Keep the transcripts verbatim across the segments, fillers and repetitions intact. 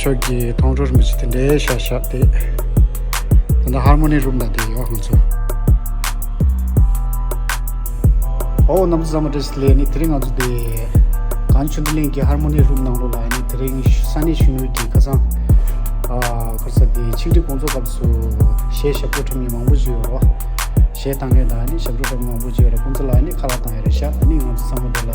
ཁྱོད་ཀྱི་མཐོང་གྲོལ་རིན་པོ་ཆེ་དེ་འདྲའི་ཤ་ཤ་དེ། ད་ལྟ་ཧར་མོ་ནི་རུམ་ལ་བསྡད་ཡོད་ང་ཚོ། ཨོ་རྣམ་པ་ཚང་མ་བཀྲ་ཤིས་བདེ་ལེགས། ཨ་ནི་དེ་རིང་ང་ཚོ་དེ་གངས་ཆུ་འདི་གླིང་གི་ཧར་མོ་ནི་རུམ་ནང་ལོགས་ལ། ཨ་ནི་དེ་རིང་ས་གནས་གཞོན་ནུ་གི་ཁ་སང་ཨ་ཁ་ས་དེ་ཆིག་སྒྲིལ་དགོང་ཚོགས་སྐབས་སུ་གཞས་ཞབས་བྲོ་འཁྲབ་མཁན་མང་པོ་ཞིག་ཡོད་རེད་བ། གཞས་བཏང་མཁན་དང་ཨ་ནི་ཞབས་བྲོ་འཁྲབ་མཁན་མང་པོ་ཞིག་ཡོད་རེད། ཁོང་ཚོ་ལ་ཨ་ནི་ཁ་ལག་བཏང་ཡོད་རེད་ཤག་ཨ་ནི་ང་ཚོ་ཚང་མ་དེ་ལ་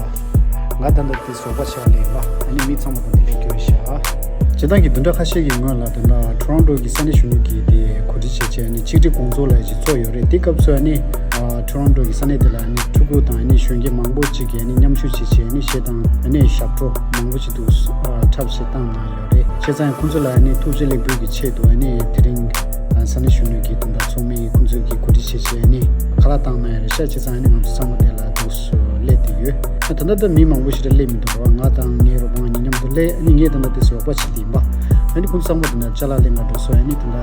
ང་ད་ལྟ་དེ་ཟོག་པ་ཆགས་ལེ་ཡིན་པ། ཨ་ནི་མི་ཚང་མ་དང་དེ་འདྲ་སྐྱོ་ཤག་སྤྱིར་བཏང་གི་བདུན་ཕྲག་ཁ་ཤས་ཀྱི་སྔོན་ལ་ད་ལྟ་ཊོ་རོན་ཊོ་གི་ས་གནས་གཞོན་ནུ་གིས་དེ་གོ་སྒྲིག་བྱས་བྱས་ནས་ཆིག་སྒྲིལ་དགོང་ཚོགས་ལ་ཅིག་ཚོགས་ཡོད་རེད། དེ་སྐབས་སུ་ཨ་ནི་ཊོ་རོན་ཊོ་གི་ས་གནས་དེ་ལ་ཨ་ནི་ཕྲུ་གུ་དང་ཨ་ནི་གཞོན་སྐྱེས་མང་པོ་ཅིག་གིས་ཨ་ནི་མཉམ་ཞུགས་བྱས་བྱས་ཨ་ནི་གཞས་དང་ཨ་ནི་ཞབས་བྲོ་མང་པོ་ཅིག་འདུག་འཁྲབ་བྱས་བཏང་གནང་ཡོད་རེད། བྱས་ཙང་ཁོང་ཚོ་ལ་ཨ་ནི་ཐུགས་རྗེ་ལེགས་འབུལ་གྱི་ཆེད་དུ་ཨ་ནི་དེ་རིང་ས་གནས་གཞོན་ནུ་གི་དོན་དག་ཚོགས་མི་ཁོང་ཚོས་ཀྱིས་གོ་སྒྲིག་བྱས་བྱས་ཨ་ནི་ཁ་ལག་བཏང་གནང་ཡོད་རེད་ཤག་བྱས་ཙང་ཨ་ནི་ང་ཚོ་ཚང་མ་དེ་ལ་འདུག་སེ་སླེབས་བསྡད་ཡོད། ད་ལྟ་ད་མི་མང་པོ་ཞིག་ལ་སླེབས་མི་འདུག་ར། ང་དང་ངའི་རོགས་པ་གཉིས་མཉམ་དུ་སླེབས། ཨ་ནི་ངས་ད་ལྟ་དེ་ཟོག་པ་བྱེད་དེ་ཡིན་པ། ཨ་ནི་ཁོང་ཚང་མ་དེ་འདྲ་ཅ་ལག་ལེན་ག་འགྲོ་སོང་། ཨ་ནི་ད་ལྟ་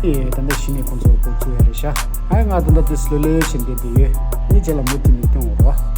ཨེ་ད་ལྟ་གཞི་ནས་ཁོང་ཚོ་འགོ་བཙུགས་ཡ་རེད་ཤག་ཨ་ནི་ང་ད་ལྟ་དེ་སློ་སློ་བྱས་བསྡད་དེ་ཡོད། ཨ་ནི་རྗེས་ལ་མུ་མཐུད་ནས་སྟོན་འོང་ར།